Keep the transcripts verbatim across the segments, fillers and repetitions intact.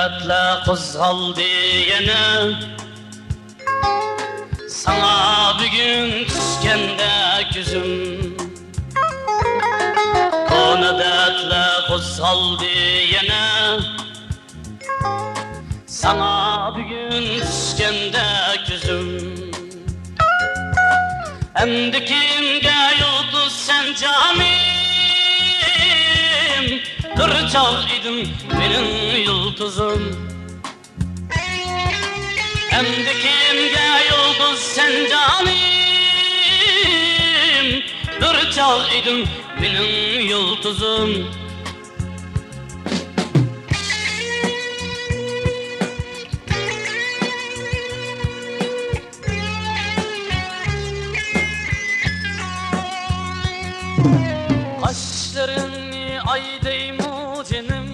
دەردلەر قوزغالدى يەنە، ساڭا بۈگۈن چۈشكەندە كۆزۈم. كونا دەردلەر قوزغالدى يەنە، ساڭا بۈگۈن چۈشكەندە كۆزۈم. ئەمدى كىمگە يۇلتۇز سەن جانىم؟ بىر چاغ ئىدىڭ مېنىڭ يۇلتۇزۇم. ئەمدى كىمگە يۇلتۇز سەن جانىم؟ بىر چاغ ئىدىڭ مېنىڭ يۇلتۇزۇم. قاشلىرىڭنى ئاي دەيمۇ جېنىم،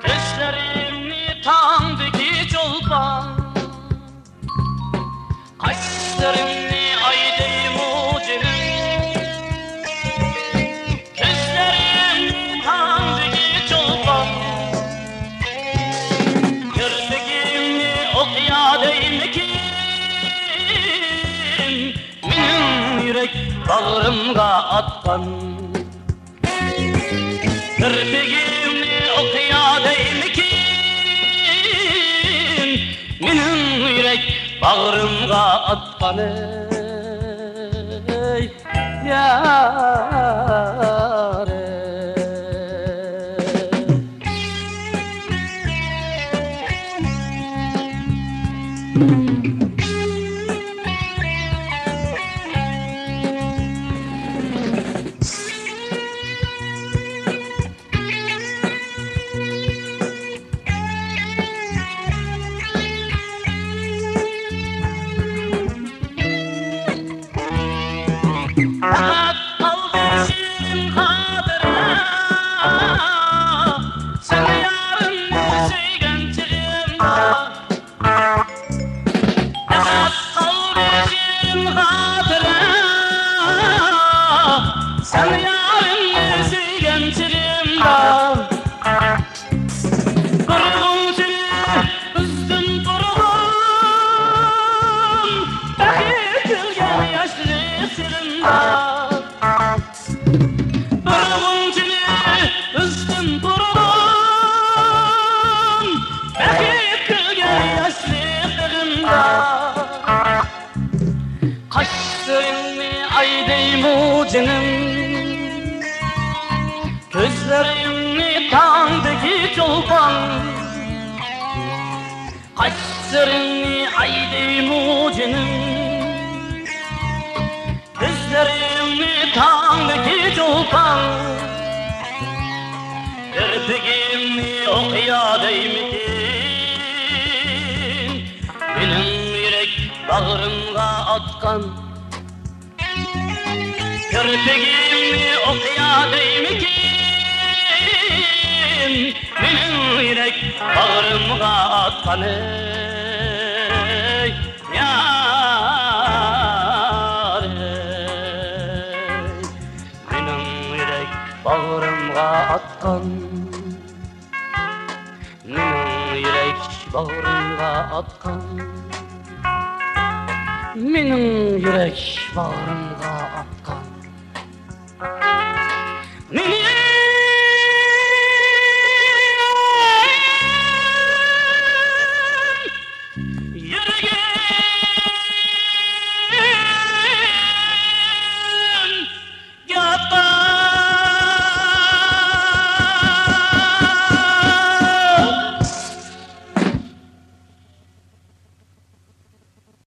كۆزلىرىڭنى تاڭدىكى چولپان. قاشلىرىمنى ئاي دەيمۇ جېنىم، كۆزلىرىمنى تاڭدىكى چولپان. كىرپىكىمنى ئوقيا دەيمىكىن، مېنىڭ يۈرەك باغرىمغا ئاتقان. كىرپىكىمنى ئوقيا دەيمىكىن، مېنىڭ يۈرەك باغرىمغا ئاتقان، ئەي يارىم. پەقەت قالدى شېرىن خاتىرە، سەن يارىمنى سۆيگەن چېغىمدا. پەقەت قالدى شېرىن خاتىرە، سەن يارىمنى سۆيگەن چېغىمدا. بىر غۇنچىنى ئۈزدۈم تۇرغۇن، بەخت كۈلگەن ياشلىق چېغىمدا. بىر غۇنچىنى ئۈزدۈم تۇرغۇن، بەخت كۈلگەن ياشلىق بېغىمدا. قاشلىرىڭنى ئاي دەيمۇ جېنىم، كۆزلىرىڭنى تاڭدىكى چولپان. قاشلىرىڭنى ئاي دەيمۇ جېنىم، كۆزلىرىڭنى تاڭدىكى چولپان. كىرپىكىمنى ئوقيا دەيمىكىن، مېنىڭ يۈرەك باغرىمغا ئاتقان. كىرپىكىمنى ئوقيا دەيمىكىن، مېنىڭ يۈرەك باغرىمغا ئاتقان، ئەي يارىم. مېنىڭ يۈرەك باغرىمغا ئاتقان، مېنىڭ يۈرەك باغرىمغا ئاتقان، مېنىڭ يۈرەك باغرىمغا ئاتقان.